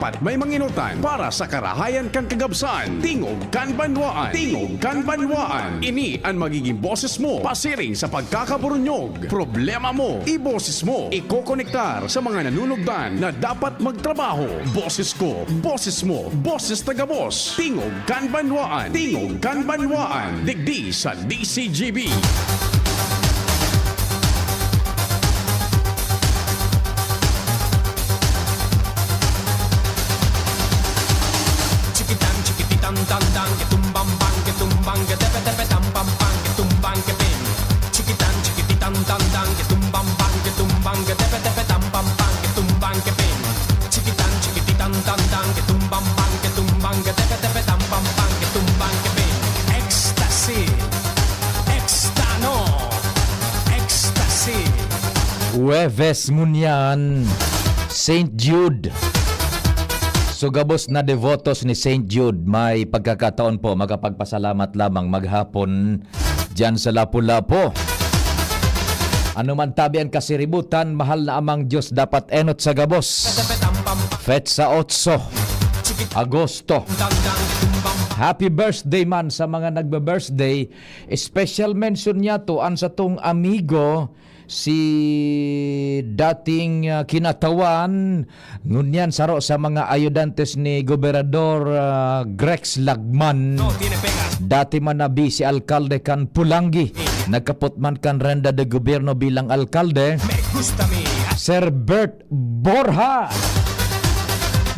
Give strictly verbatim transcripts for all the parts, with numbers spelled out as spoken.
Pat may manginutan para sa karahayan kan kagabsan. Tingog kan banwaan. Tingog kan banwaan. Ini an magiging boses mo pasiring sa pagkakaburunyog. Problema mo, iboses mo. Ikokonektar sa mga nanunugdan na dapat magtrabaho. Boses ko, boses mo, boses ta gabos. Tingog kan banwaan. Tingog kan banwaan. Digdi sa D C G B. Chikitan, chikititan, tan, tan, ke tumbang, bang, ke tumbang, ke tepe, tepe, tam, pam, pam, ke tumbang, ke ping. Chikitan, chikititan, tan, tan, ke tumbang, bang, ke tumbang, ke tepe, tepe, tam, pam, pam, ke tumbang, ke ping. Chikitan, chikititan, tan, tan, ke tumbang, bang, ke tumbang, ke tepe, tepe, tam, pam, pam, ke tumbang, ke ping. Ecstasy. Extano. Ecstasy. Huwebes ngunyan, Saint Jude. So, gabos na devotos ni Saint Jude, may pagkakataon po makapagpasalamat lamang maghapon diyan sa Lapu-Lapu. Ano man tabi an kasiributan, mahal na Amang Diyos, dapat enot sa gabos. Petsa otso, Agosto. Happy birthday man sa mga nagbe-birthday. Special mention niya to, an satong amigo, si dating, ah, kinatawan, ngunyan saro sa mga ayudantes ni Gobernador, ah, Grex Lagman. Dati man na vice alkalde kan Pulangi, nagkapot man kan renda de gobierno bilang alkalde, Sir Bert Borja.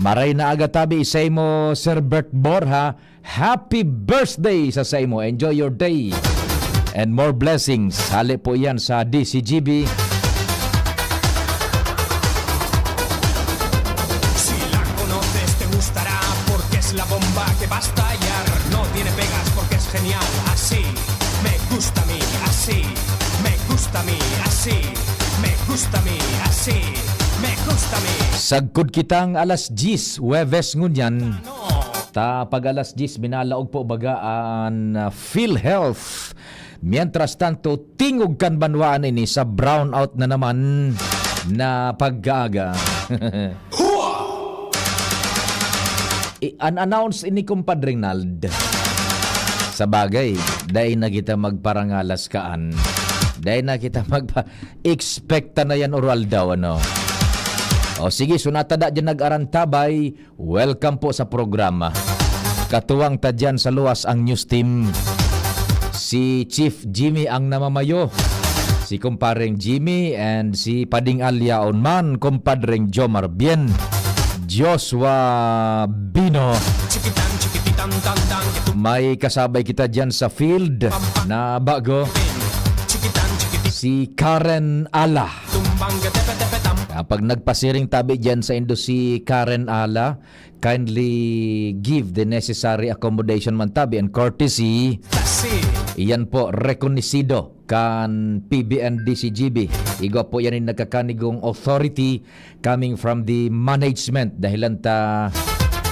Maray na aga tabi sa imo, Sir Bert Borja. Happy birthday sa saimo. Enjoy your day. And more blessings. Hali po yan sa D C G B. Si la conoces, te gustará, porque es la bomba que va a estallar. No tiene pegas porque es genial, así me gusta a mí, así me gusta a mí, así me gusta a mí, así me gusta a mí. Sagkod kitang alas diyes, Huwebes ngunyan. Ta pag alas diyes, minalaog po baga an, ah, PhilHealth. Mientras tanto, tingog kan banwaan ini sa brownout na naman na pagkaaga. I-, an-announce ini, Kumpadre Nald. Sa bagay, dai na kita magparangalas kaan. Dai na kita magpa-, expect ta na yan, Uraldaw, ano? O sige, so natada dyan nag-arantabay, welcome po sa programa. Katuwang ta dyan sa luwas ang news team. Si Chief Jimmy ang namamayo. Si Kumpareng Jimmy and si Pading Alyaon man, Kumpadreng Jomar Bien. Joshua Bino. May kasabay kita dyan sa field na bago. Si Karen Ala. Kapag nagpasiring tabi dyan sa indo si Karen Ala, kindly give the necessary accommodation man tabi and courtesy. Iyan po, rekonisido kan P B N D C G B. Igwa po yan yung nagkakanigong authority coming from the management. Dahilan ta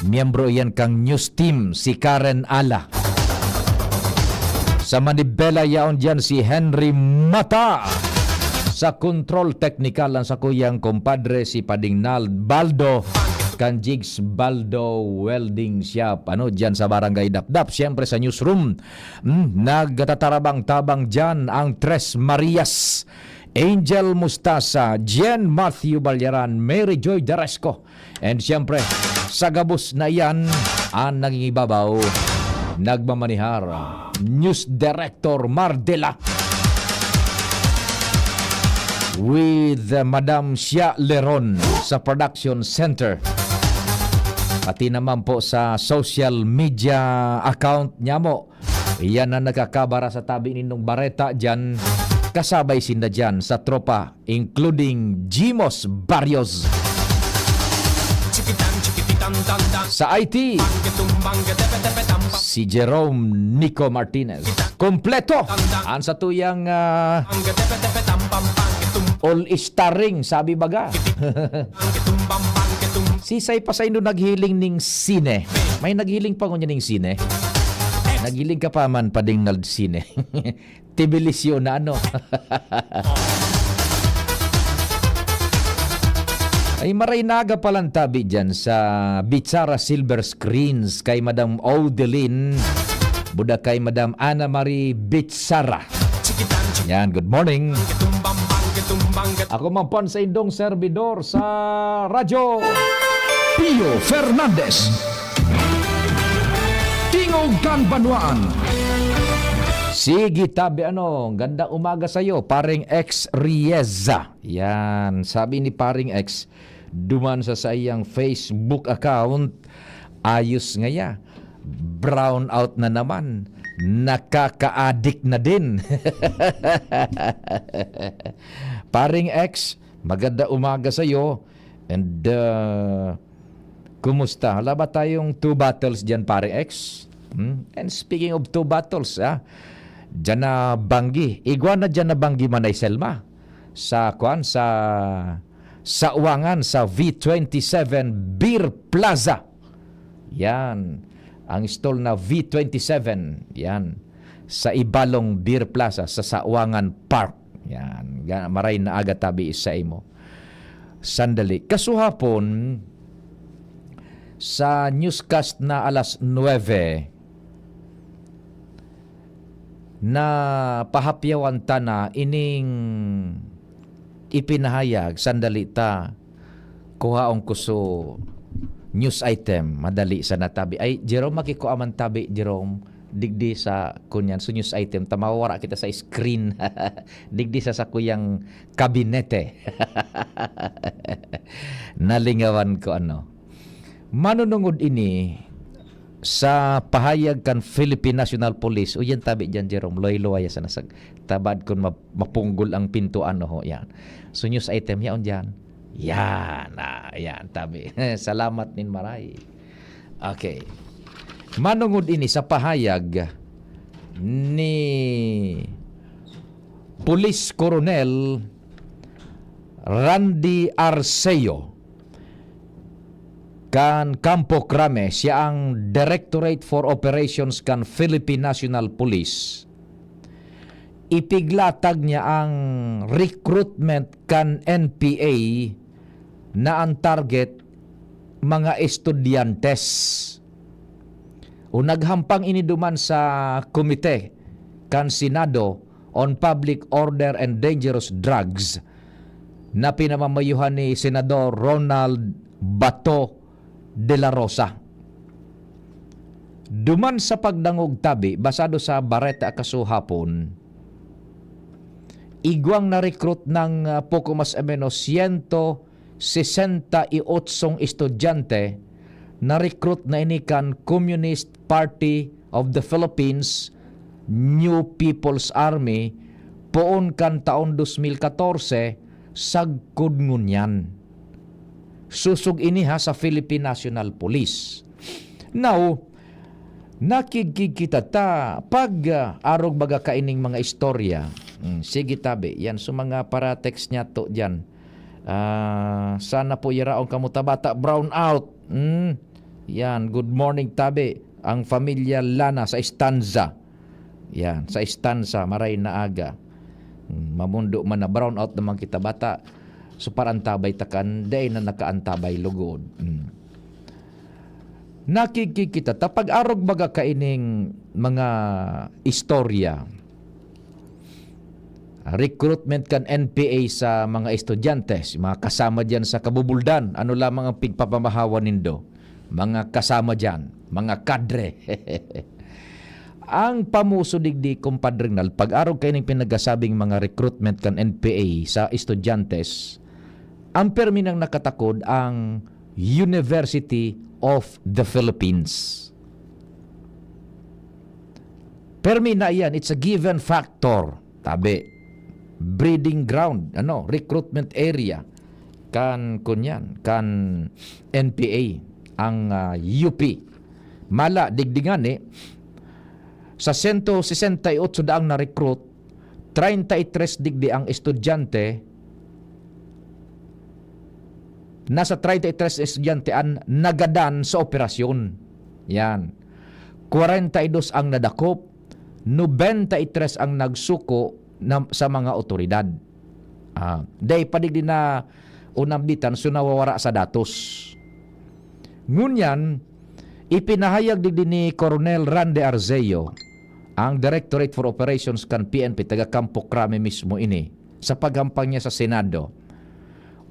miyembro iyan kang news team, si Karen Ala. Sa manibela yaon diyan si Henry Mata. Sa control technical ang sakuyang kumpadre si Pading Nald Baldo kan Jigs Baldo Welding Shop. Ano, diyan sa Barangay Dapdap, siyempre sa newsroom. Hmm, nagtatarabang-tabang diyan ang Tres Marias. Angel Mustasa, Jen Matthew Balyaran, Mary Joy Daresco. And siyempre, sa gabos na iyan, ang nangingibabaw, nagmamanihar, News Director Mardela. With, uh, Madam Shia Leron sa Production Center. Pati naman po sa social media account niya mo, iyan na nagkakabara sa tabi nindong bareta diyan. Kasabay sinda diyan sa tropa, including Jimos Barrios. Sa I T, si Jerome Nico Martinez. Kompleto ang satuyang, ah, all-starring, sabi baga. Sisay pa saindo naghiling ning sine? May naghiling pa ngunyan ning sine? Naghiling ka pa man, Pading Nald, sine? Tibilisyo na, ano? Ay, maray na aga palan tabi dyan sa Bitsara Silver Screens kay Madam Odeline, buda kay Madam Ana Marie Bitsara. Yan, good morning. Ako man po ang sa indong servidor sa radyo, Pio Fernandez. Tingog kan Banwaan. Sige, tabi ano, gandang umaga sa'yo, paring ex Rieza. Yan, sabi ni paring ex, duman sa saiyang Facebook account, ayos ngaya. Brown out na naman. Nakakaadik na din. Paring ex, maganda umaga sa'yo. And uh, kumusta? Wala ba tayong two battles dyan, paring ex? Hmm? And speaking of two battles, ah, dyan na banggi. Igwa na dyan na banggi manay Selma. Sa, kwan, sa Sawangan sa V twenty-seven Beer Plaza. Yan. Ang stall na V twenty-seven. Yan. Sa Ibalong Beer Plaza, sa Sawangan Park. Yan. Ga- Maray na aga tabi sa imo. Sandali. Kasuhapon, sa newscast na alas nuebe, na pahapyawan ta na ining ipinahayag, sandali ta, kuhaon ko so news item, madali sa natabi. Ay, Jerome, makikua man tabi, Jerome, digdi sa kunyan, so news item, ta mawawara kita sa screen. Digdi sa sakuyang kabinete. Nalingawan ko ano. Manunungod ini sa pahayag kan Philippine National Police. O yan, tabi dyan, Jerome. Loy-loy sa nasag. Tabad kun ma- mapunggol ang pintuan, oho, yan. So, news item, yaon dyan. Yan, ah, yan, tabi. Salamat nin maray. Okay. Manungod ini sa pahayag ni Police Colonel Randy Arceo kan Campo Crame, siya ang Directorate for Operations kan Philippine National Police. Ipiglatag niya ang recruitment kan N P A na ang target mga estudyante. O naghampang ini duman sa komite kan Senado on Public Order and Dangerous Drugs na pinamamayuhan ni Senador Ronald Bato de la Rosa. Duman sa pagdangog tabi, basado sa Bareta Kasuhapon, igwang na-recruit ng, ah, poko mas o menos siyento sesenta y otsong estudyante na-recruit na ini kan Communist Party of the Philippines, New People's Army, poon kan taon dos mil katorse, sagkod ngunyan. Susog ini ha sa Philippine National Police. Now, nakigkigkita ta pag, ah, arog baga kaining mga istorya. Hmm, sige tabi, yan so mga para-text niya to dyan. Ah, sana po yaraon kamo ta bata brown out. Hmm, yan, good morning tabi. Ang pamilya Lana sa Estanza. Yan, sa Estanza, maray na aga. Hmm, mamundo man na brown out naman kita bata. So, parantabay takan, dai na nakaantabay lugod. Hmm. Nakikikita ta, pag-arog baga kaining mga istorya, recruitment kan N P A sa mga estudyante, si mga kasama diyan sa kabubuldan, ano lamang ang pigpapamahawan nindo? Mga kasama diyan, mga kadre. Ang pamuso digdi, Compadre Rinald, pag-arog kaining pinagasabing mga recruitment kan N P A sa estudyante, ang permi nang nakatakod ang University of the Philippines. Permi na iyan, it's a given factor. Tabi, breeding ground, ano, recruitment area kan, kunyan, kan N P A, ang, ah, U P. Mala, digdi ngani, sa sento sesenta y otso daang na-recruit, treinta y tres digdi ang estudyante, nasa treinta y tres estudyante an nagadan sa operasyon. Yan. Kwarenta y dos ang nadakop, nobenta y tres ang nagsuko na, sa mga otoridad. Ah, dai pa digdi na o nambitan, so nawawara sa datos. Ngunyan, ipinahayag digdi ni Coronel Randy Arceo, ang Directorate for Operations kan P N P, taga Campo Crame mismo ini, sa paghampang niya sa Senado.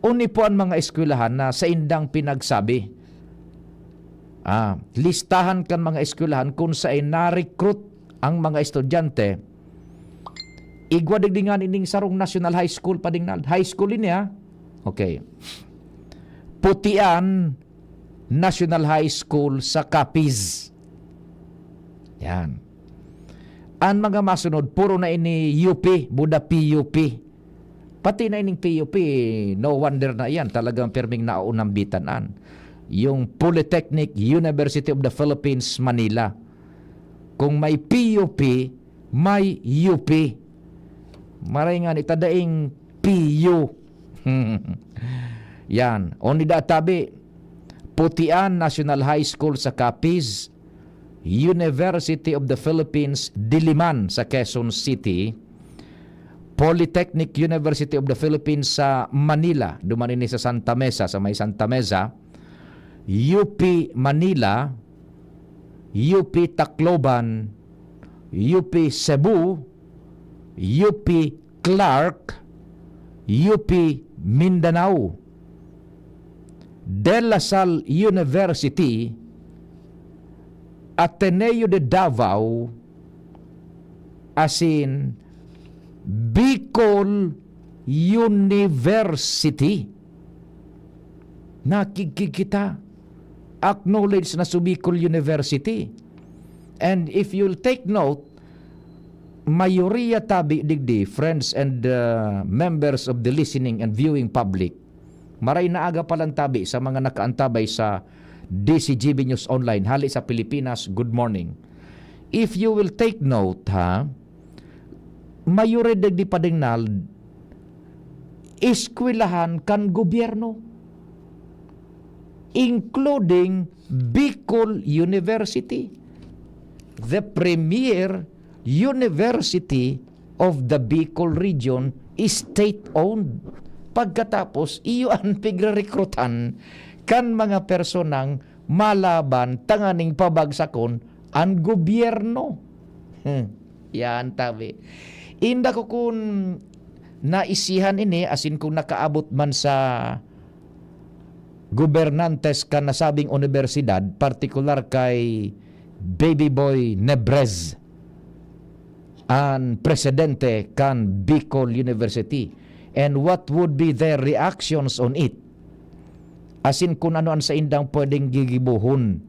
Oni po an mga eskwelahan na saindang pinagsabi. Ah, listahan kan mga eskwelahan kung saan na-recruit ang mga estudyante. Igwa digdi nga nining sarong National High School, Padingnal. High school ini, ha? Okay. Putian National High School sa Capiz. Yan. An mga masunod, puro na ini U P, buda P U P. Pati na ining P U P, no wonder na iyan, talagang pirming naunambitan an. Yung Polytechnic University of the Philippines, Manila. Kung may P U P, may U P. Maray nga ni tadaing P U. Yan. Onida tabi, Putian National High School sa Capiz, University of the Philippines, Diliman sa Quezon City, Polytechnic University of the Philippines sa Manila, duman ini sa Santa Mesa, sa may Santa Mesa, U P Manila, U P Tacloban, U P Cebu, U P Clark, U P Mindanao, De La Salle University, Ateneo de Davao, asin Bicol University. Nakikikita, acknowledge na sa Bicol University. And if you'll take note, mayoriya tabi digdi, friends and, uh, members of the listening and viewing public, maray na aga pa lang tabi sa mga nakaantabay sa D C G B News Online, hali sa Pilipinas, good morning. If you will take note, ha, mayoriya digdi, Padingnal, eskwelahan kan gobyerno, including Bicol University, the premier university of the Bicol region is state-owned. Pagkatapos, iyo an pigrerekrutan kan mga personang malaban tanganing pabagsakon an gobyerno. Hmm. Yan, tabi. Inda ko kun naisihan ini, asin kung nakaabot man sa gobernantes kan nasabing unibersidad, partikular kay Baby Boy Nebrez, an presidente kan Bicol University, and what would be their reactions on it? Asin kun ano an saindang pwedeng gigibohon.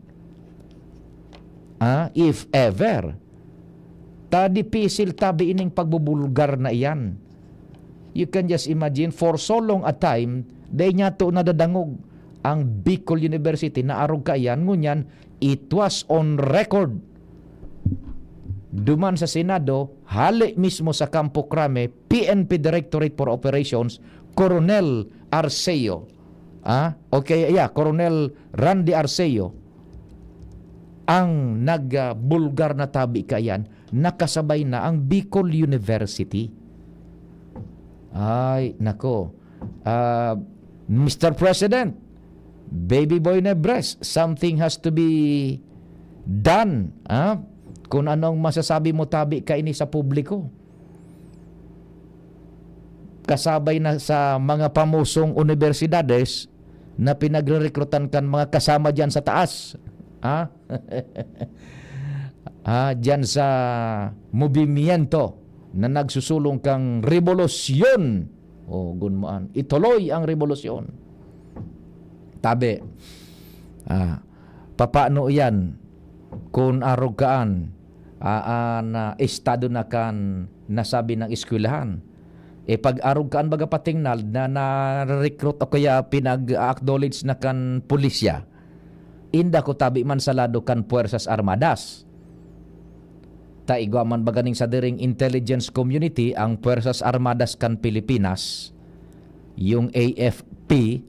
Ah, if ever. Ta dipisil tabi ining pagbubulgar na iyan. You can just imagine, for so long a time, dai niya to nadadangog ang Bicol University na arog kaiyan, ngunyan, it was on record. Duman sa Senado, hali mismo sa Campo Crame, P N P Directorate for Operations, Coronel Arceo. Ah, okay, yeah, Coronel Randy Arceo ang nagbulgar na tabi kaiyan, nakasabay na ang Bicol University. Ay, nako. Ah, Mister President, Baby Boy Nebres, something has to be done, ah? Kung anong masasabi mo tabi kaini sa publiko. Kasabay na sa mga pamosong unibersidades na pinagrerekrutan kan mga kasama diyan sa taas. Ha? Ah, diyan sa movimiento na nagsusulong kang rebolusyon. O, gunmaan. Ituloy ang rebolusyon. Tabi. Ah, papaano iyan? Kun arog kaan, ah, ah, na estado na kan nasabi ng eskwelahan. Eh, pag arog kaan baga patingnal na nare-recruit o kaya pinag-acknowledge na kan pulisya, inda ko tabi man sa lado kan Puwersas Armadas. Ta igwa man baga ning sadiring intelligence community ang Puwersas Armadas kan Pilipinas, yung A F P,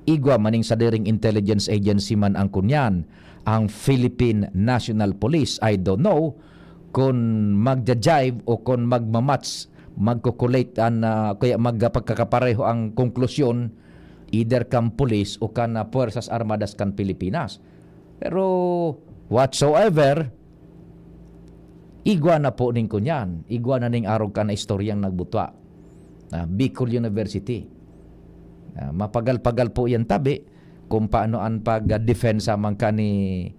igwa man ning sadiring intelligence agency man ang kunyan, ang Philippine National Police. I don't know kun magja-jive o kun magma-match, magko-collate an, ah, kaya magpagkakapareho ang konklusyon, either kan pulis o kan, ah, Puwersas Armadas kan Pilipinas. Pero whatsoever, igwa na po ning kunyan, igwa na ning arog kan istoryang nagbutwa. Ah, Bicol University. Ah, mapagal-pagal po yan tabi kung paano an pagdepensa man kan ni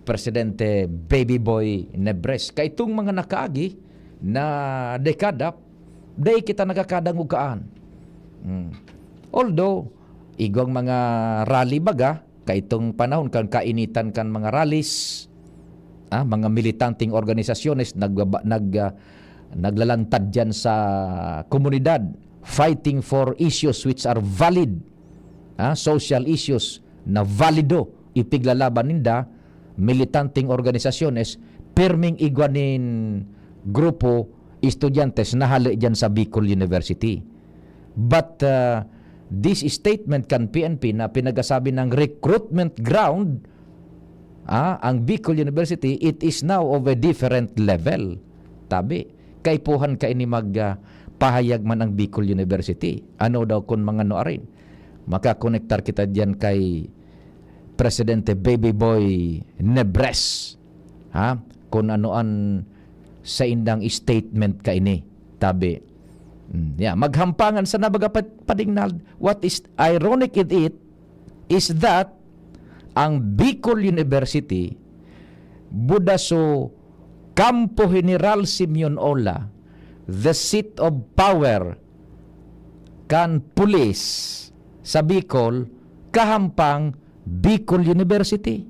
Presidente Baby Boy Nebres. Kaitong mga nakaagi na dekada, dai kita nagkakadangog kaan. Hmm. Although, igwang mga rally baga, kaitong panahon kan kainitan kan mga rallies, ah, mga militanteng organisasyones nagbaba-, nag, ah, naglalantad diyan sa komunidad, fighting for issues which are valid, ah, social issues na valido ipiglalaban ninda, militanteng organisasyones, pirming igwa nin grupo estudyante na hale diyan sa Bicol University. But, ah, this statement kan P N P na pinagasabi ng recruitment ground, ah, ang Bicol University, it is now of a different level. Tabi, kaipuhan kaini mag, ah, pahayag man ang Bicol University. Ano daw kun mga nuarin? Makakonektar kita diyan kay Presidente Baby Boy Nebres. Ha? Kung ano an saindang statement kaini, tabi. Mm, yeah, maghampangan sa nabaga pa-, padingnal. What is ironic in it is that ang Bicol University, Budaso, Campo General Simeon Ola, the seat of power kan pulis sa Bicol, kahampang Bicol University.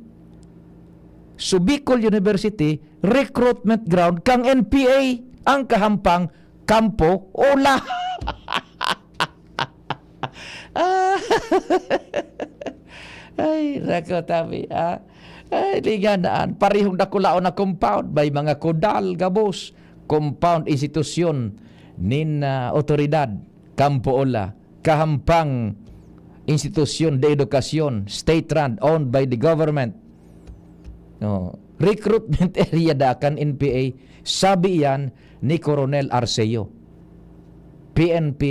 So, Bicol University, recruitment ground kang N P A, ang kahampang Campo Ola. Ah, ay, nako, tabi, ah. Ay, di nga naan. Parehong dakulaon na compound. May mga kudal, gabos. Compound, institusyon nin, ah, otoridad. Campo Ola. Kahampang institusyon de edukasyon, state-run, owned by the government. No. Recruitment area da kan N P A, sabi yan ni Coronel Arceo, P N P,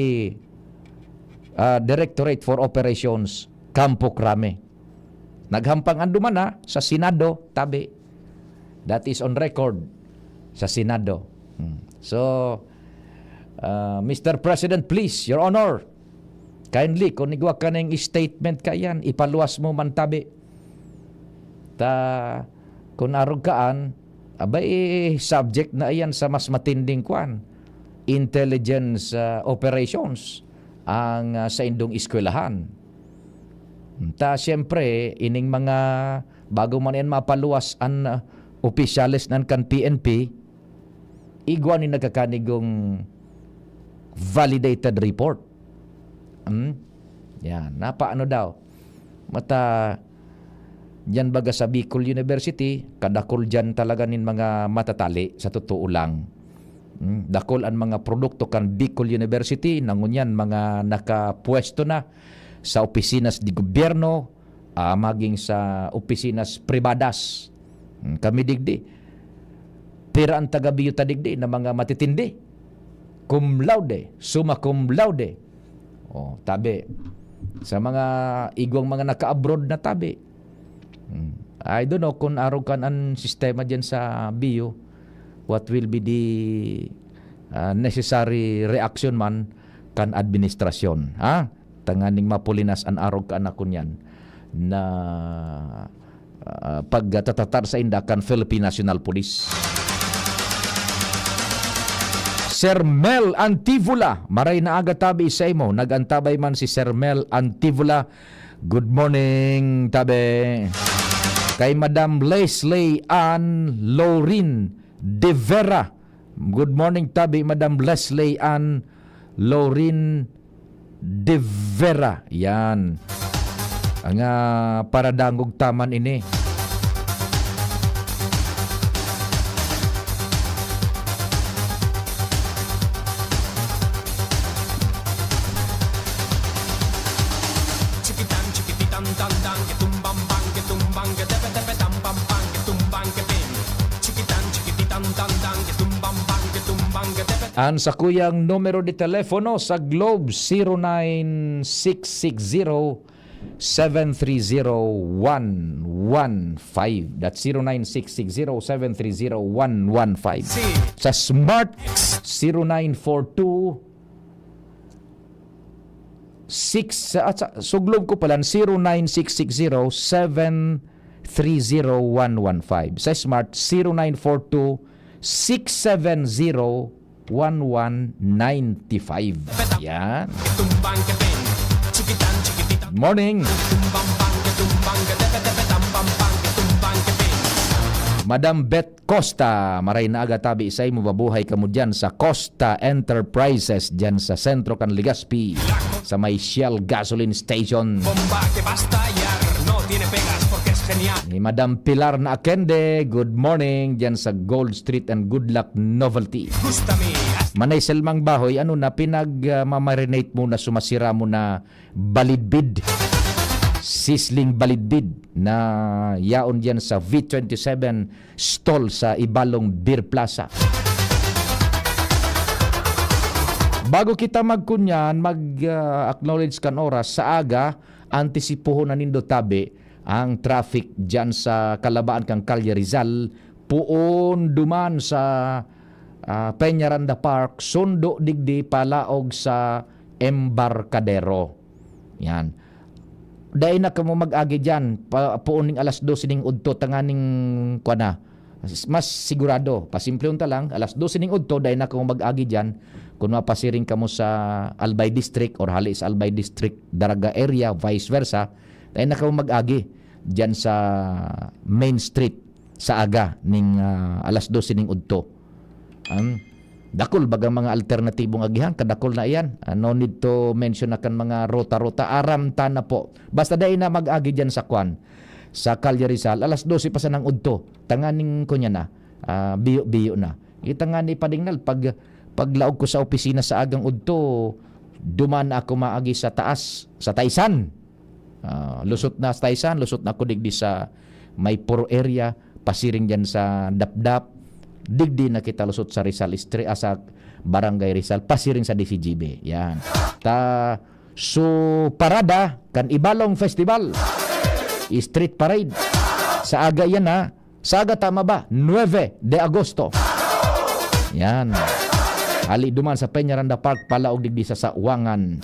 ah, Directorate for Operations, Campo Crame. Naghampang an duman na sa Senado, tabi. That is on record sa Senado. Hmm. So, ah, Mister President, please, Your Honor, kindly, kung igwa ka ning statement ka yan, ipaluwas mo man tabi. Ta, kung arog kaan, abay, subject na iyan sa mas matinding kwan, intelligence, ah, operations ang, ah, saindong eskwelahan. Ta, siyempre, ining mga, bago man yan mapaluwas an, ah, opisyales nan kan P N P, igwa nin nagkakanigong validated report. Hmm? Yan, napaano daw? Mata, diyan baga sa Bicol University, kadakol diyan talaga nin mga matatali, sa totoo lang. Hmm, dakol an mga produkto kan Bicol University, na ngunyan mga nakapwesto na sa opisina de gobyerno, ah, maging sa opisina pribada. Hmm, kami digdi, pira an taga-Bio ta digdi na mga matitindi. Cum laude, summa cum laude. Oh, tabi. Sa mga igwang mga naka-abroad na tabi. Hmm. I don't know kung arog kan an sistema diyan sa Bio, what will be the, ah, necessary reaction man kan administrasyon, ha? Tanganing mapulinas an arog kan anak ko niyan na, ah, pagtatatar sa inda kan Philippine National Police. Sir Mel Antivola, maray na aga tabi sa imo. Nag-antabay man si Sir Mel Antivola. Good morning, tabi. Kay Madam Leslie Ann Lorin de Vera. Good morning, tabi, Madam Leslie Ann Lorin de Vera. Yan. Ang, ah, paradangog taman ini. Chikitan, chikititan, dan, dan, kitumbang, bang, kitumbang, ketepe, tepe, tambang, bang, kitumbang, kepin. Chikitan, chikititan, dan, dan, kitumbang, bang, kitumbang, ketepe, Ang sakuyang numero de telepono sa Globe, zero nine six six zero, seven three zero, one one five. That's zero nine six six zero, seven three zero, one one five. Si Sa Smart, zero nine four two, six, at sa, sa Globe ko pala, zero nine six six zero, seven three zero, one one five. Sa Smart, zero nine four two, six seven zero, one one nine five. Yan. Morning. Madam Beth Costa, maray na aga tabi sa imo, mabuhay kamo diyan sa Costa Enterprises, diyan sa sentro kan Legazpi, sa may Shell gasoline station. Bomba que va a estallar, no tiene pegas porque es genial. Ni Madam Pilar na Akende, good morning, diyan sa Gold Street and Good Luck Novelty. Gustami. Manay Selmang Bahoy, ano na, pinag, ah, mamarinate mo na, sumasira mo na balidbid. Sizzling balidbid na yaon diyan sa V twenty-seven stall sa Ibalong Beer Plaza. Bago kita magkunyan, mag, ah, acknowledge kan oras, sa aga, antisipohon na nindo tabi ang traffic diyan sa kalabaan kan Calle Rizal, poon duman sa, ah, Peñaranda Park, sundo digdi palaog sa Embarcadero. Yan. Dai na kamo mag-agi diyan, pa, poon ning alas dose ning udto, tanganing, kwa na, mas sigurado. Pasimplehon ta lang, alas dose ning udto, dai na kamo mag-agi diyan. Kun mapasiring kamo sa Albay District or hali sa Albay District, Daraga area, vice versa, dai na kamo mag-agi diyan sa main street sa aga ning, ah, alas dose ning udto. Ang dakul bagang mga alternatibong agihan, kadakul na iyan. Ah, no need to mention na kan mga ruta-ruta. Aram ta na po. Basta dai na mag-agi diyan sa kwan, sa Calle Rizal. Alas dose pa sanang udto. Tanganing kunya na. Ah, biyo-biyo na. Kita nga ni Padingnal, pag, paglaog ko sa opisina sa agang udto, duman na ako maagi sa taas, sa Taysan. Ah, lusot na sa Taysan, lusot na ako digdi sa may Puro area, pasiring diyan sa Dapdap. Digdi na kita lusot sa Rizal Street, ah, sa Barangay Rizal, pasiring sa D C G B. Yan. Ta, so, parada kan Ibalong Festival. Street Parade. Sa aga yan, ha? Sa aga, tama ba? Nuebe de Agosto. Yan. Hali duman sa Peñaranda Park, palaog digdi sa Sawangan.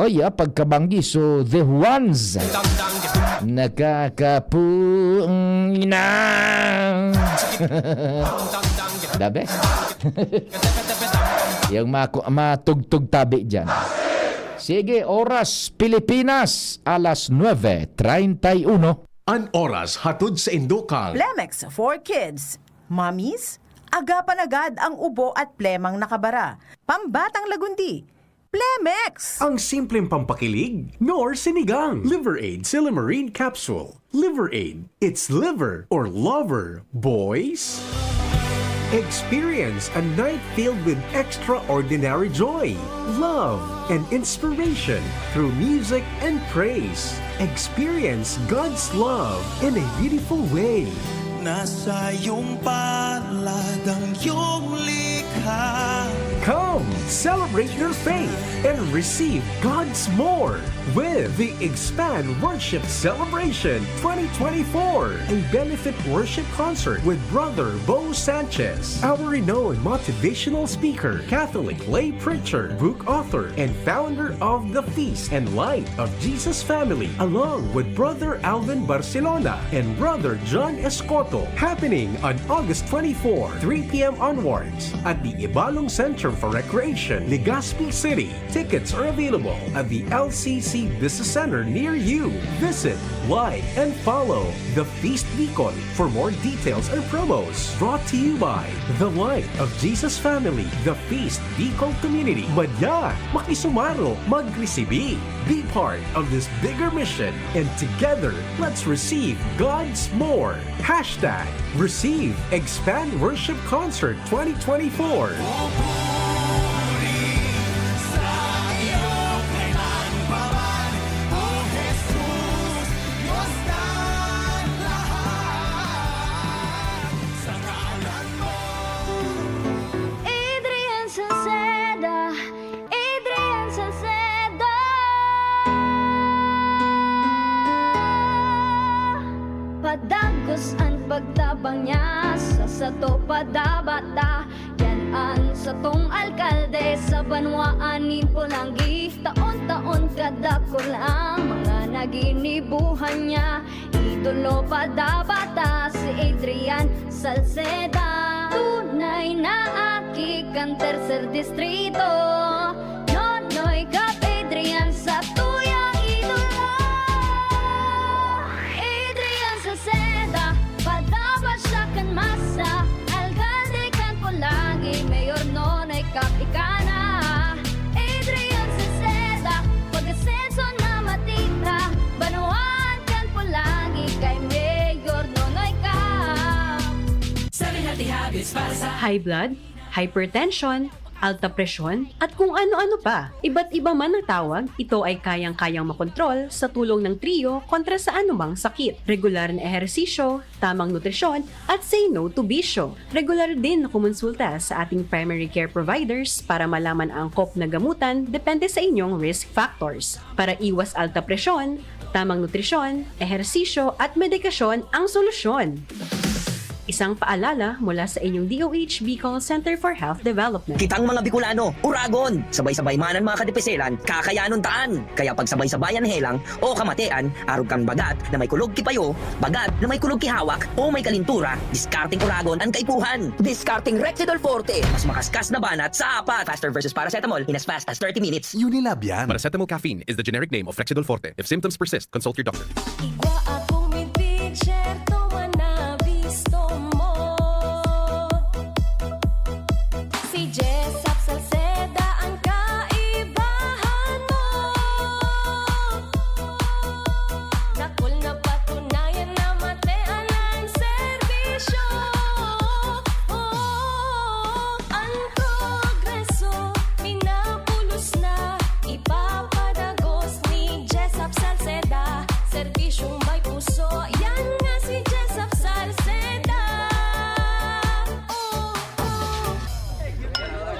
Oy, ah, pagkabanggi, so, The Juans. Nakakapuong ina. The best. Yung maku-, matugtog tabi dyan. Sige, oras Pilipinas, alas nuebe treinta y uno. An oras hatod sa Indokang. Plemex for Kids. Mommies, agapan agad ang ubo at plemang nakabara. Pambatang lagundi, Plemex! Ang simpleng pampakilig, nor sinigang. Liver Aid Silymarin Capsule. Liver Aid, it's liver or lover, boys. Experience a night filled with extraordinary joy, love, and inspiration through music and praise. Experience God's love in a beautiful way. Nasa iyong palad ang iyong likha. Come, celebrate your faith and receive God's more with the Expand Worship Celebration twenty twenty-four, a benefit worship concert with Brother Bo Sanchez, our renowned motivational speaker, Catholic lay preacher, book author, and founder of the Feast and Light of Jesus Family, along with Brother Alvin Barcelona and Brother John Escoto, happening on August twenty-four, three p m onwards, at the Ibalong Center for Recreation, Legazpi City. Tickets are available at the L C C Business Center near you. Visit, like, and follow The Feast Bicol for more details and promos. Brought to you by The Light of Jesus Family, The Feast Bicol Community. Madya, makisumaro, magresibi. Be part of this bigger mission, and together, let's receive God's more. Hashtag Receive Expand Worship Concert twenty twenty-four. Padagos an pagtabang niya sa sato padabata. Yan an satong alkalde sa banwaan nin Polangui. Taon-taon kadakul ang mga naginibuhan niya. Idolo padabata si Adrian Salceda. Tunay na aki kan tercer distrito. Nonoy Cap Adrian sa tuyang idolo. Adrian Salceda, padaba siya kan masa. Alkalde kan Polangui, Mayor Nonoy Cap ika na. Adrian Salceda, pag-asenso na matira. Banwaan kan Polangui kay Mayor Nonoy Cap. Seven Healthy Habits para sa High blood, hypertension, alta presyon, at kung ano-ano pa. Iba't iba man ang tawag, ito ay kayang-kayang makontrol sa tulong ng Trio kontra sa anumang sakit. Regular na ehersisyo, tamang nutrisyon, at say no to bisyo. Regular din na kumonsulta sa ating primary care providers para malaman ang angkop na gamutan depende sa inyong risk factors. Para iwas alta presyon, tamang nutrisyon, ehersisyo, at medikasyon ang solusyon. Isang paalala mula sa inyong D O H Bicol Center for Health Development. Kitang mga Bicolano, Uragon! Sabay-sabay man an mga kadipiselan, kakayanon taan! Kaya pagsabay-sabayan helang o kamatean, arog kan bagat na may kulog ki payo, bagat na may kulog ki hawak, o may kalintura, diskarteng Uragon an kaipuhan! Diskarteng Rexidol Forte, mas makaskas na banat sa apat! Faster versus paracetamol in as fast as thirty minutes. Unilab yan. Paracetamol caffeine is the generic name of Rexidol Forte. If symptoms persist, consult your doctor. Igwa akong midbid, syerto man na bisto mo. Si Jessop Salceda ang kaibahan mo. Dakul na patunayan na matean ang serbisyo. Oh, ang progreso, pinapulos na, ipapadagos ni Jessop Salceda. Serbisyong may puso, yan nga si Jessop Salceda. Oh, oh.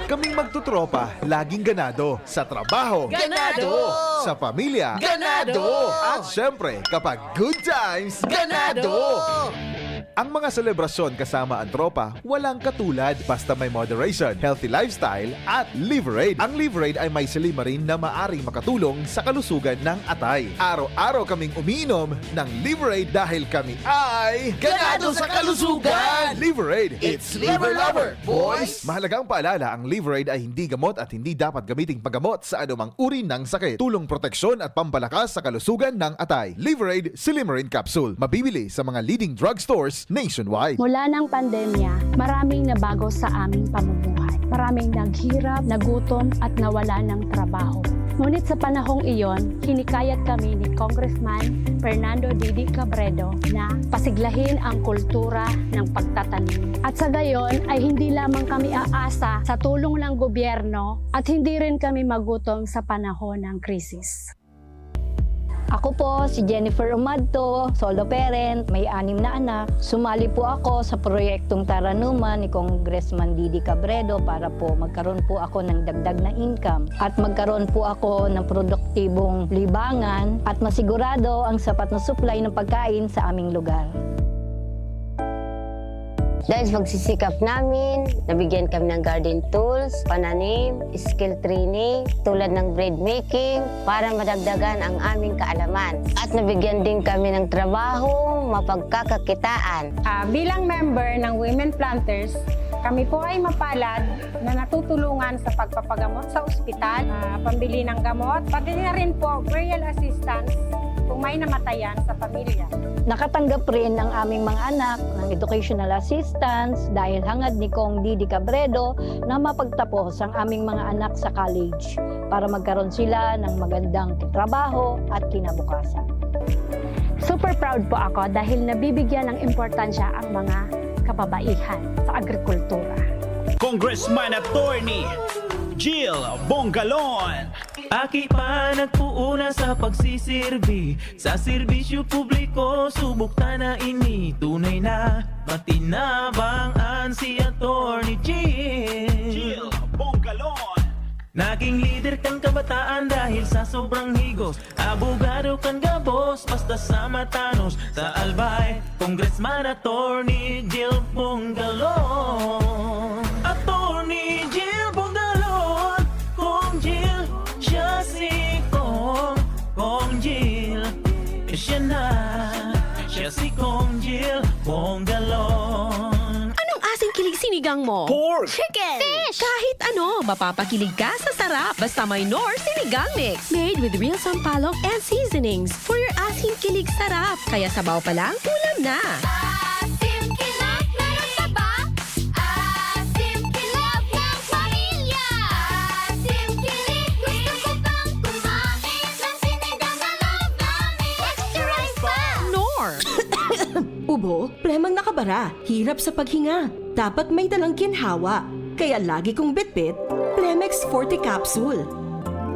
Kaming magtutropa, laging ganado. Sa trabaho. Ganado! Sa pamilya. Ganado! At syempre, kapag good times. Ganado! Ang mga selebrasyon kasama ang tropa, walang katulad basta may moderation, healthy lifestyle, at Liverade. Ang Liverade ay may silymarin na maaring makatulong sa kalusugan ng atay. Araw-araw kaming umiinom ng Liverade dahil kami ay Ganado sa kalusugan! Liverade, it's Liver Lover, boys! Mahalagang paalala, ang Liverade ay hindi gamot at hindi dapat gamiting paggamot sa anumang uri ng sakit. Tulong proteksyon at pampalakas sa kalusugan ng atay. Liverade Silymarin Capsule. Mabibili sa mga leading drugstores nationwide. Mula ng pandemya, maraming nabago sa aming pamumuhay. Maraming naghirap, nagutom at nawala ng trabaho. Ngunit sa panahong iyon, hinikayat kami ni Congressman Fernando Didi Cabredo na pasiglahin ang kultura ng pagtatanim. At sa gayon ay hindi lamang kami aasa sa tulong ng gobyerno at hindi rin kami magutom sa panahon ng krisis. Ako po si Jennifer Umadto, solo parent, may anim na anak. Sumali po ako sa proyektong Taranuman ni Congressman Didi Cabredo para po magkaroon po ako ng dagdag na income at magkaroon po ako ng produktibong libangan at masigurado ang sapat na supply ng pagkain sa aming lugar. Dahil sa pagsisikap namin, nabigyan kami ng garden tools, pananim, skill training, tulad ng bread making, para madagdagan ang aming kaalaman. At nabigyan din kami ng trabaho, mapagkakakitaan. Ah, bilang member ng Women Planters, kami po ay mapalad na natutulungan sa pagpapagamot sa ospital, ah, pambili ng gamot, pati na rin po burial assistance kung may namatayan sa pamilya. Nakatanggap rin ang aming mga anak ng educational assistance dahil hangad ni Cong Didi Cabredo na mapagtapos ang aming mga anak sa college para magkaroon sila ng magandang trabaho at kinabukasan. Super proud po ako dahil nabibigyan ng importansya ang mga kababaihan sa agrikultura. Congressman Attorney Jill Bongalon. Aki pa nagpuuna sa pagsisirbi sa serbisyo publiko, subok ta na ini tunay na matinabang an si Attorney Jill. Jill Bongalon. Naging lider Ang kabataan dahil sa sobrang higos, abogado kan gabos, basta sa matanos. Sa Albay, Congressman Attorney Jill Bongalon. Attorney Jill Bongalon, Kong Jill, siya si Kong, Kong Jill. Siya na, siya si Kong Jill Bongalon. Anong asing kilig sinigang mo? Pork! Chicken! Fish! Kahit ano, mapapakilig ka sa sarap. Basta may Knorr Sinigang Mix. Made with real sampalok and seasonings for your asim kilig sarap. Kaya sabaw pa lang, ulam na. Asim kilig, meron pa ba? Asim kilig ng pamilya. Asim kilig, gusto ko pang kumain ng sinigang na love namin. Extra rice pa! Knorr! Ubo, plemang nakabara, hirap sa paghinga. Dapat may dalang ginhawa. Kaya lagi kong bitbit, Plemex Forte Capsule.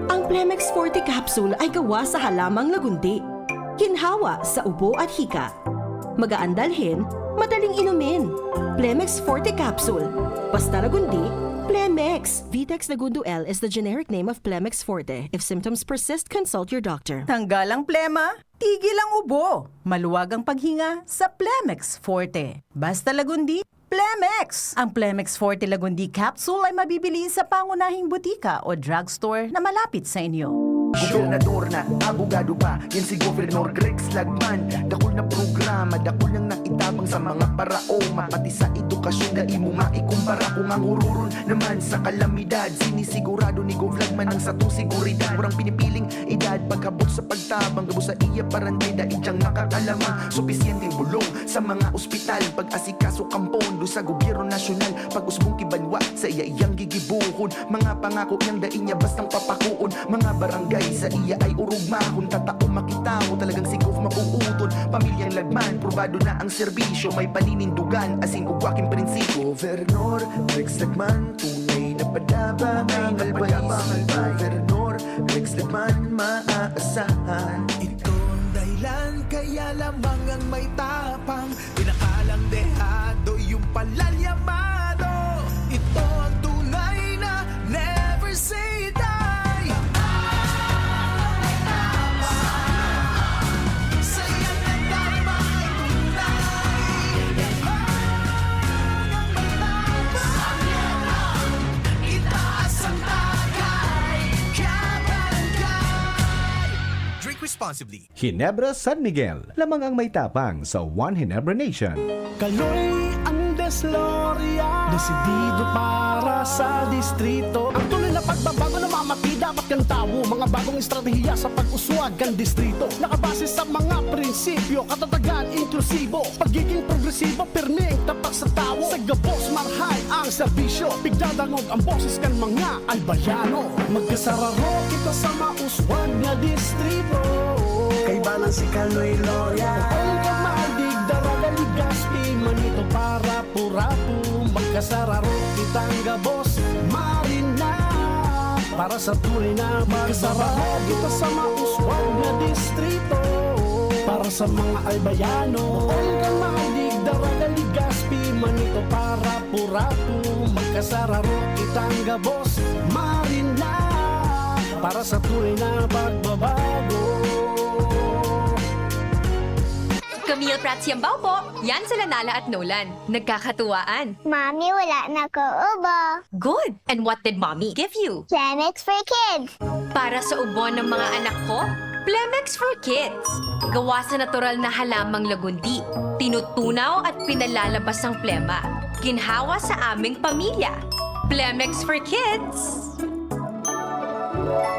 Ang Plemex Forte Capsule ay gawa sa halamang lagundi. Ginhawa sa ubo at hika. Magaan dalhin, madaling inumin. Plemex Forte Capsule. Basta lagundi, Plemex. Vitex Lagundo L is the generic name of Plemex Forte. If symptoms persist, consult your doctor. Tanggal ang plema, tigil ang ubo, maluwag ang paghinga sa Plemex Forte. Basta lagundi, Plemex! Ang Plemex Forte Lagundi Capsule ay mabibili sa pangunahing butika o drugstore na malapit sa inyo. Gobernador na, abogado pa, yan si Governor Rex Lagman. Dakul na programa, dakul nang naitabang sa mga paraoma, pati sa edukasyon, dai mo maikumpara. Kung ang ururon naman sa kalamidad, sinisigurado ni Gov Lagman ang satong seguridad. Walang pinipiling edad, pagkabot sa pagtabang, gabos sa iya parantay, dai diyang makakalamang. Supisyenteng bulong sa mga ospital, pag-asikaso kan pondo sa gobyerno nasyonal, pag-usbong ki banwa sa iya iyang gigibohon. Mga pangako niyang dai niya bastang papakoon. Mga barangay sa iya ay orog mahon, tatao makita mo talagang si Gov mabubuton. Pamilyang Lagman, probado na ang serbisyo, may paninindugan, asin ugwa king prinsipyo. Gobernador Rex Lagman, tunay na padaba ang always. Gobernador Rex Lagman, maaasahan. Ito ang dahilan kaya lamang ang may tapang, inakalang dehado yung palalyamado. Ito ang tunay na never say die. Sa iyang nagdarma ay tunay. Lamang ang may tapang. Itaas ang tagay, kabarangay. Drink responsibly. Ginebra San Miguel, lamang ang may tapang sa One Ginebra Nation. Kaloy ang Desloria, desidido para sa distrito. Ang tunay na pagbabago na mamati dapat kan tawo. Mga bagong estratehiya sa pag-uswag kan distrito. Nakabase sa mga prinsipyo, katatagan, inklusibo, pagiging progresibo, pirmeng tapat sa tawo. Sa gabos, marhay ang serbisyo, pigdadangog ang boses kan mga Albayano. Magkasararo kita sa mauswag na distrito. Kaibanan si Kaloy Loria. Poon kan Mahaldig, Daraga, Legazpi, Manito, Parapu-rapu. Magkasararo kitang gabos, Marina. Para sa tunay na magkasararo kita sa mauswag na distrito. Para sa mga Albayano. Poon kan Mahaldig, Daraga, Legazpi, Manito, Parapu-rapu. Magkasararo kitang gabos, Marina. Para sa tunay na pagbabago. Camille Prats Yambao po. Yan sila Nala at Nolan. Nagkakatuwaan. Mami, wala na ko ubo. Good. And what did Mommy give you? Plemex for Kids. Para sa ubo ng mga anak ko, Plemex for Kids. Gawa sa natural na halamang lagundi. Tinutunaw at pinalalabas ang plema. Ginhawa sa aming pamilya. Plemex for Kids.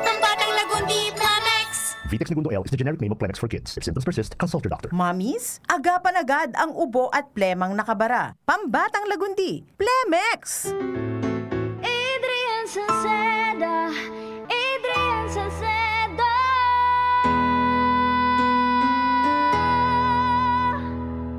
Pambatang Lagundi, Plemex! Vitex Negundo L is the generic name of Plemex for Kids. If symptoms persist, consult your doctor. Mommies, agapan agad ang ubo at plemang nakabara. Pambatang Lagundi, Plemex! Adrian Salceda, Adrian Salceda.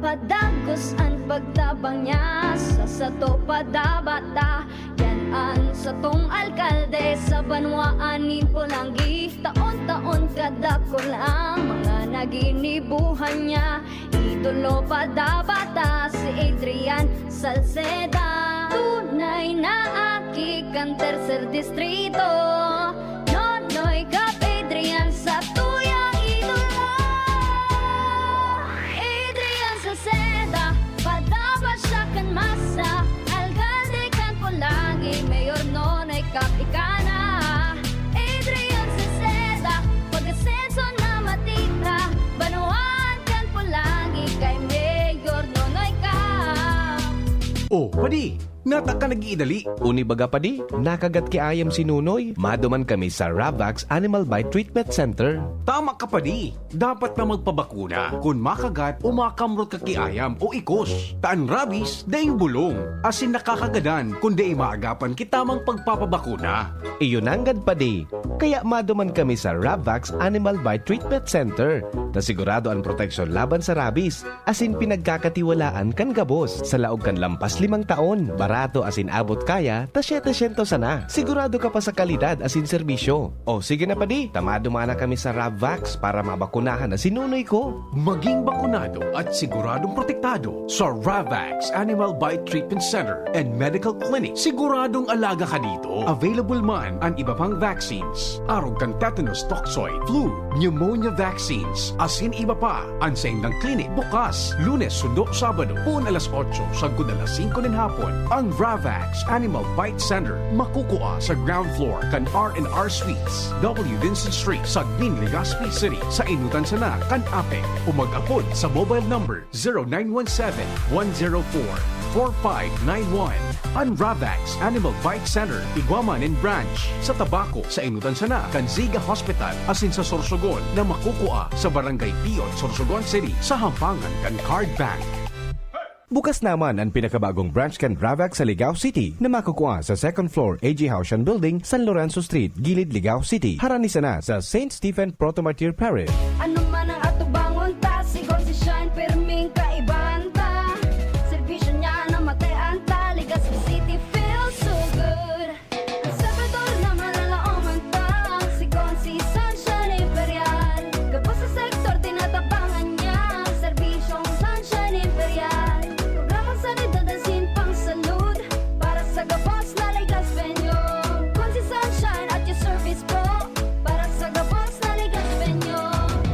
Padagos an pagtabang niya, sa sato padabata. Yan an satong alkalde sa banwaan nin Polangui. Taon-taon kadakul ang mga naginibuhan niya. Idolo padabata si Adrian Salceda. Tunay na aki kan Tercer Distrito. No Oh, padi, nata ka nag-iidali. Uni baga, padi, nakagat ki ayam si Nunoy. Maduman kami sa Ravax Animal Bite Treatment Center. Tama ka, padi. Dapat na magpabakuna kun makagat o makamrot ka ki ayam o ikos. Ta an rabies, daing bulong, asin nakakagadan kun dai maagapan ki tamang pagpapabakuna. Iyo nanggad, padi. Kaya maduman kami sa Ravax Animal Bite Treatment Center, ta sigurado an proteksyon laban sa rabies, asin pinagkakatiwalaan kan gabos. Sa laog kan lampas limang taon, barato asin abot kaya ta setecientos sana. Sigurado ka pa sa kalidad asin serbisyo. O sige na, padi, ta maduman na kami sa Ravax para mabakunahan na si Nunoy ko. Maging bakunado at siguradong protektado sa Ravax Animal Bite Treatment Center and Medical Clinic. Siguradong alaga ka dito. Available man an iba pang vaccines, arog kan tetanus toxoid, flu, pneumonia vaccines, asin iba pa. An saindang klinik bukas Lunes sundo Sabado, poon alas otso sagkod alas singko nin hapon. Ang Ravax Animal Bite Center makukua sa ground floor kan R and R Suites, W Vincent Street, Sagmin, Legazpi City, sa enotan sana kan APEC, o mag-apod sa mobile number zero nine one seven, one zero four, four five nine one. An Ravax Animal Bite Center, igwa man nin branch sa Tabaco, sa enotan sana kan Ziga Hospital, asin sa Sorsogon na makukua sa Barangay Piot, Sorsogon City, sa hampangan kan Card Bank. Bukas naman an pinakabagong branch kan Ravax sa Ligao City, na makukua sa second floor A G Haushan Building, San Lorenzo Street, Gilid, Ligao City, harani sana sa Saint Stephen Proto-Martyr Parish. Ano man ang atubangon ta, si Gonzi Shine, pirming kaibahan ta. Serbisyo niya na matean ta, Legazpi City feels so good. Sa Salvador na malalaoman ta, si Gonzi Sunshine Imperial. Gabos sa sektor, tinatabangan niya, serbisyong Sunshine Imperial. Programang sanidad asin pangsalud, para sa gabos na Legazpeño. Gonzi Sunshine at your service po, para sa gabos na Legazpeño.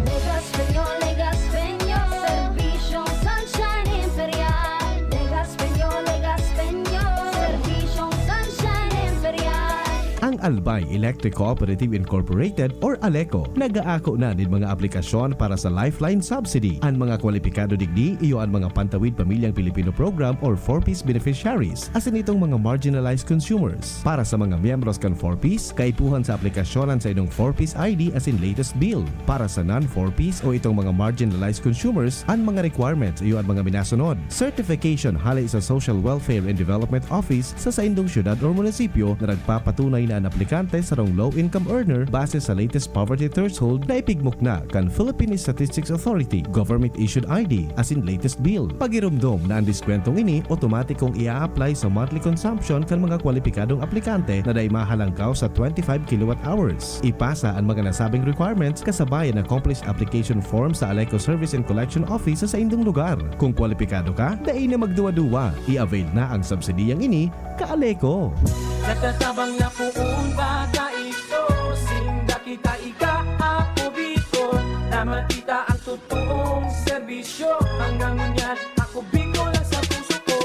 Legazpeño, Legazpeño, serbisyong Sunshine Imperial. Legazpeño, Legazpeño, serbisyong Sunshine Imperial. Ang Albay Electric Cooperative Incorporated or ALECO nag-aako na nin mga aplikasyon para sa Lifeline Subsidy. An mga kwalipikado digdi iyo an mga Pantawid Pamilyang Pilipino Program or four Ps beneficiaries, asin itong mga marginalized consumers. Para sa mga miyembros kan four Ps, kaipuhan sa aplikasyon an saindong four Ps I D asin latest bill. Para sa non-four Ps o itong mga marginalized consumers, an mga requirements iyo an mga minasunod: certification hale sa Social Welfare and Development Office sa saindong syudad or munisipyo na nagpapatunay na an aplikante sarong low-income earner base sa latest poverty threshold na ipigmukna kan Philippine Statistics Authority, government-issued I D, asin latest bill. Pagiromdom na an diskwentong ini otomatikong i-a-apply sa monthly consumption kan mga kwalipikadong aplikante na dai mahalangkaw sa twenty-five kilowatt hours. Ipasa an mga nasabing requirements kasabay an accomplished application form sa ALECO Service and Collection Office sa saindong lugar. Kung kwalipikado ka, dai na magduwa-duwa. I-avail na ang subsidiyang ini, ka-ALECO. Natatabang na poon baga ito, sinda kita ika, Ako Bicol, na makita ang totoong serbisyo. Hanggang ngunyan, Ako Bicol ang sa puso ko.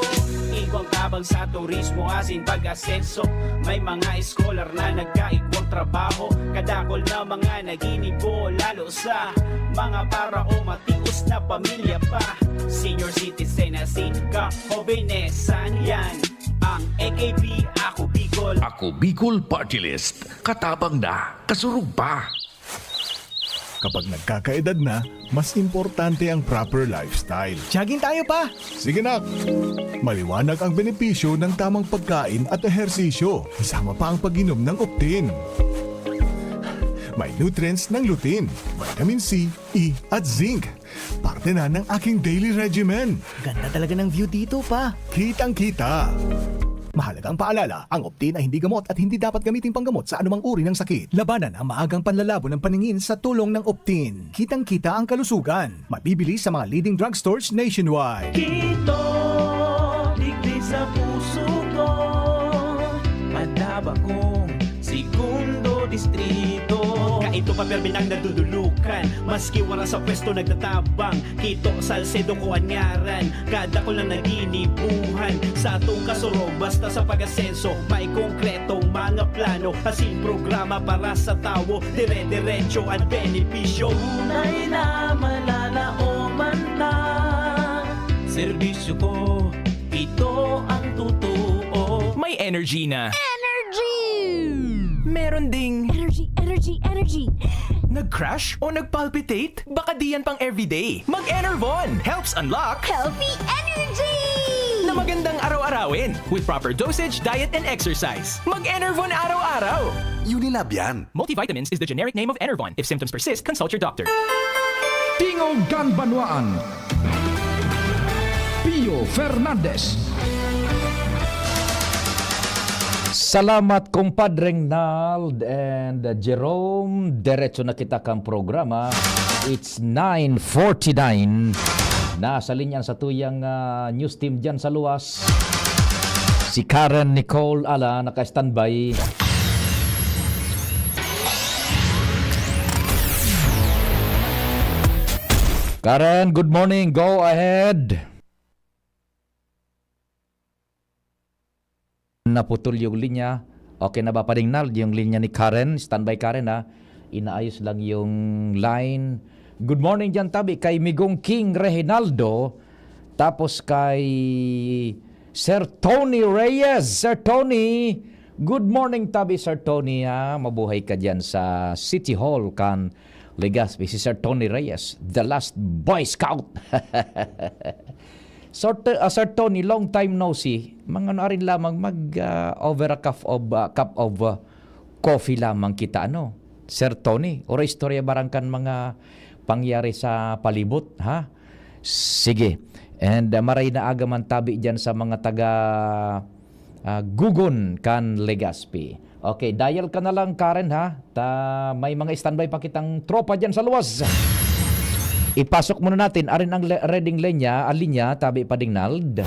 Igwang tabang sa turismo asin pag-asenso. May mga scholar na nagkaigwang trabaho. Kadakol na mga naginibo, lalo sa mga para o matios na pamilya pa. Senior citizen asin kahobenesan, yan ang A K P, Ako Bicol. Ako Bicol Party List. Katabang na, kasurog pa. Kapag nagkakaedad na, mas importante ang proper lifestyle. Jogging tayo, pa! Sige, nak! Maliwanag ang benepisyo ng tamang pagkain at ehersisyo, kasama pa ang pag-inom ng Optin. May nutrients ng lutein, vitamin C, E, at zinc. Parte na ng aking daily regimen. Ganda talaga ng view dito, pa. Kitang-kita. Mahalagang paalala, ang Optin ay hindi gamot at hindi dapat gamiting panggamot sa anumang uri ng sakit. Labanan ang maagang panlalabo ng paningin sa tulong ng Optin. Kitang-kita ang kalusugan. Mabibili sa mga leading drugstores nationwide. Kito, digdi sa puso ko, madaba kong segundo distrito. Kaito pa, permi nang nadudulukan, maski wala sa pwesto nagtatabang. Kito, Salcedo ko an ngaran, kadakol na naginibuhan. Sa atong kasurog, basta sa pag-asenso, may konkretong mga plano, asin programa para sa tawo, dire-diretso an benepisyo. Tunay na malalaoman ta, serbisyo ko, ito ang Energy na. Energy! Meron ding Energy, energy, energy! Nag-crash o nag-palpitate? Baka di yan pang everyday. Mag-Enervon helps unlock Healthy energy! na magandang araw-arawin with proper dosage, diet, and exercise. Mag-Enervon araw-araw. Unilab yan. Multivitamins is the generic name of Enervon. If symptoms persist, consult your doctor. Tingog kan Banwaan, Pio Fernandez. Salamat, Compadreng Nald and Jerome. Diretso na kita kan programa. It's nine forty-nine. Nasa linya sa tuyang, ah, news team dyan sa luwas, si Karen Nicole Ala, naka-standby. Karen, good morning. Go ahead. Naputol yung linya. Okay na ba, Pading Nald, yung linya ni Karen? Standby, Karen, ha? Inaayos lang yung line. Good morning dyan, tabi, kay Migong King Reginaldo. Tapos kay Sir Tony Reyes. Sir Tony, good morning, tabi, Sir Tony, ha? Mabuhay ka dyan sa City Hall kan Legazpi. Si Sir Tony Reyes, the last Boy Scout. Sir, T-, ah, Sir Tony, long time no see. Mga ano, arin lamang mag, ah, over a cup of, ah, cup of, ah, coffee lamang kita, ano? Sir Tony, oro istorya barang kan mga pangyari sa palibot, ha? Sige. And, ah, maray na aga man tabi dyan sa mga taga, ah, Gugon kan Legazpi. Okay, dial ka na lang, Karen, ha? Ta, may mga standby pa kitang tropa dyan sa luwas. Ipasok muna natin. Arin ang le-, reading linya, ah, linya, tabi, Pading Nald.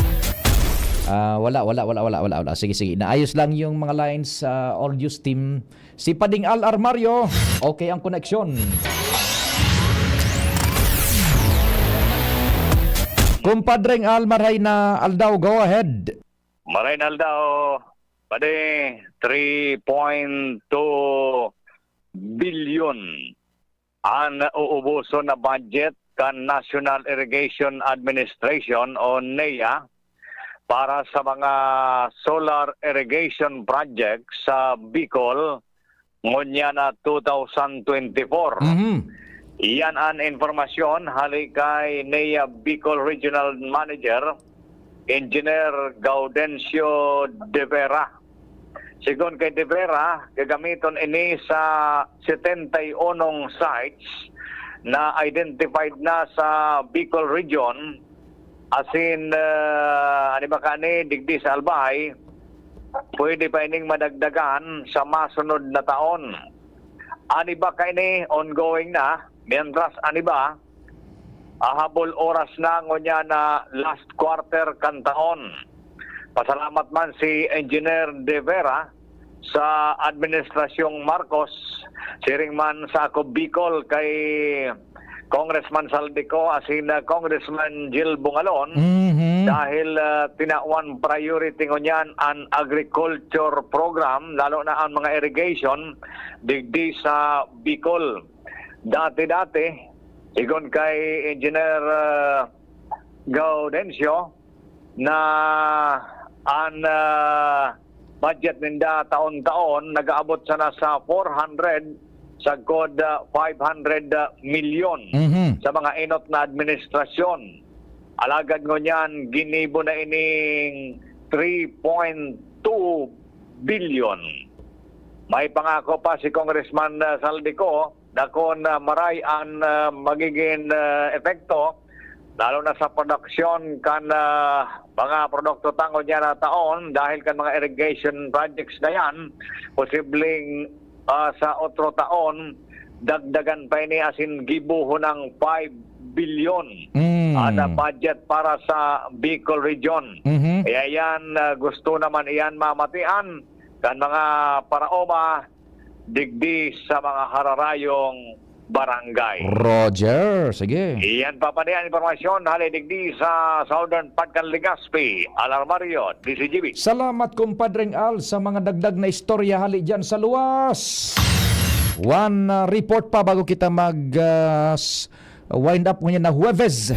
Ah, wala, wala, wala. Sige, sige. Naayos lang yung mga lines, ah, all news team. Si Pading Al Armario, okay ang koneksyon. Kumpadreng Al, maray na aldaw, go ahead. Maray na aldaw, padi, three point two bilyon an uubuson na budget kan National Irrigation Administration o NEA para sa mga solar irrigation projects sa Bicol ngunyan na two thousand twenty-four. Mhm. Iyan an impormasyon hali kay NEA Bicol Regional Manager, Engineer Gaudencio De Vera. Sigon kay De Vera, gagamiton ini sa setenta y unong sites na identified na sa Bicol Region, asin, ah, ano ba kani, digdi sa Albay, pwede pa ining madagdagan sa masunod na taon. An iba kaini, ongoing na, mientras an iba, ahabol oras na ngunyan na last quarter kan taon. Pasalamat man si Engineer De Vera sa Administrasyong Marcos, siring man sa Ako Bicol kay Congressman Zaldy Co asin, ah, Congressman Jil Bungalon, Mhm. dahil, ah, tinawan priority ngunyan an agriculture program, lalo na ang mga irrigation, digdi sa Bicol. Dati-dati, sigon kay Engineer, ah, Gaudencio, na an, ah, budget ninda taon-taon nag-aabot sana sa four hundred sagkod, ah, five hundred milyon Mhm. sa mga enot na administrasyon. Alagad ngunyan, ginibo na ining three point two bilyon. May pangako pa si Congressman, ah, Zaldy Co, dakon na maray an, ah, magigin, ah, epekto, lalo na sa produksyon kan, ah, mga produkto ta ngunyan na taon dahil kan mga irrigation projects na yan. Posibleng, ah, sa otro taon, dagdagan pa ini asin gibohon ng five bilyon Mm. an, ah, budget para sa Bicol Region. Mhm. Kaya yan, ah, gusto naman iyan mamatian kan mga paraoma digdi sa mga hararayong barangay. Roger, sige. Iyan pa pa niyan impormasyon hali digdi sa Southern Padcan, Legazpi, Alarmario, D C G B. Salamat, Kumpadreng Al, sa mga dagdag na istorya hali dyan sa luwas. One, uh, report pa bago kita mag, uh, s-, wind up ngayon na Huwebes.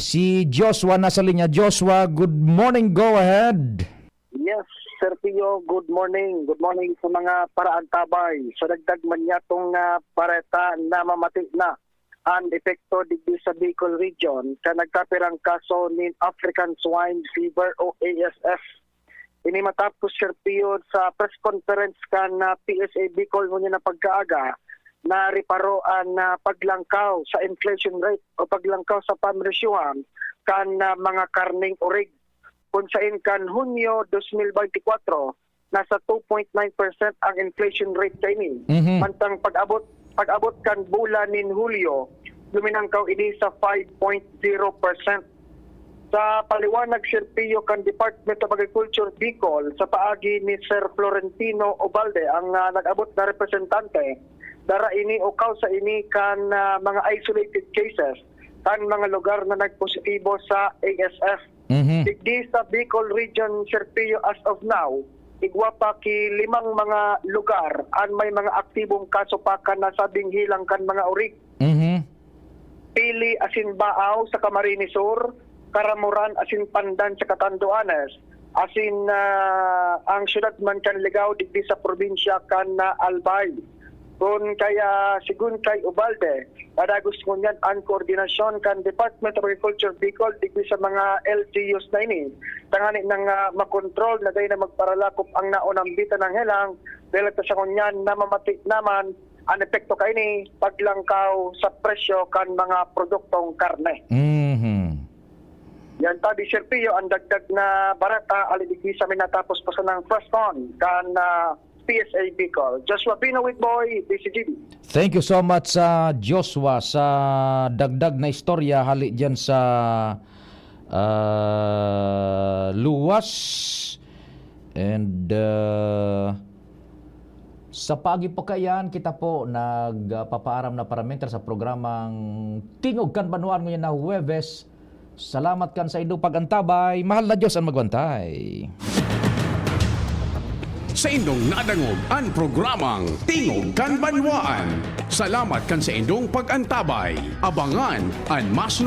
Si Joshua nasa linya. Joshua, good morning. Go ahead. Yes, Sir Pio, good morning. Good morning sa mga paraantabay. Sa dagdag man niyatong, ah, bareta, namamati na an epekto digdi sa Bicol Region kan nagkapirang kaso nin African Swine Fever o A S F. Ini matapos, Sir Pio, sa press conference kan, ah, P S A Bicol ngunyan na pagkaaga, na reparo an, ah, paglangkaw sa inflation rate o paglangkaw sa pamresyuhan kan, ah, mga karneng orig, kun saen kan Hunyo dos mil bente kwatro, nasa two point nine percent ang inflation rate kaini. Mhm. Mantang pag-abot, pag-abot kan bulan nin Hulyo, luminangkaw ini sa five point zero percent. Sa paliwanag, Sir Pio, kan Department of Agriculture Bicol, sa paagi ni Sir Florentino Obalde, ang, ah, nag-abot na representante, dara ini o kausa ini kan, ah, mga isolated cases kan mga lugar na nagpositibo sa A S F. Mhm. Digdi sa Bicol Region, Sir Pio, as of now, igwa pa ki limang mga lugar an may mga aktibong kaso pa kan nasabing hilang kan mga orig. Mhm. Pili asin Baao sa Camarines Sur, Caramoran asin Pandan sa Catanduanes, asin, ah, ang syudad man kan Ligao digdi sa probinsya kan, ah, Albay. Kun kaya, sigun kay Ubalde, padagos ngunyan an koordinasyon kan Department of Agriculture Bicol digdi sa mga L G Us na ini, tangani nang, ah, makontrol na dai na magparalakop ang naunang bita ng helang, dahil sa ngunyan namamati naman an epekto kaini paglangkaw sa presyo kan mga produktong karne. Mhm. Yan tabi, Sir Pio, ang dagdag na bareta, hali digdi sa minatapos pa sanang press con kan, ah, P S A Bicol. Joshua Bino with Boy, D C G B. Thank you so much, sa Joshua, sa dagdag na istorya hali diyan sa, ah, luwas. And, ah, sa paagi pa kaiyan, kita po nagpapaaram na paramenter sa programang Tingog kan Banwaan ngayon na Huwebes. Salamat kan saindong pag-antabay. Mahal na Diyos ang magwantay. Saindong nadangog an programang Tingog kan Banwaan. Salamat kan saindong pag-antabay. Abangan an mas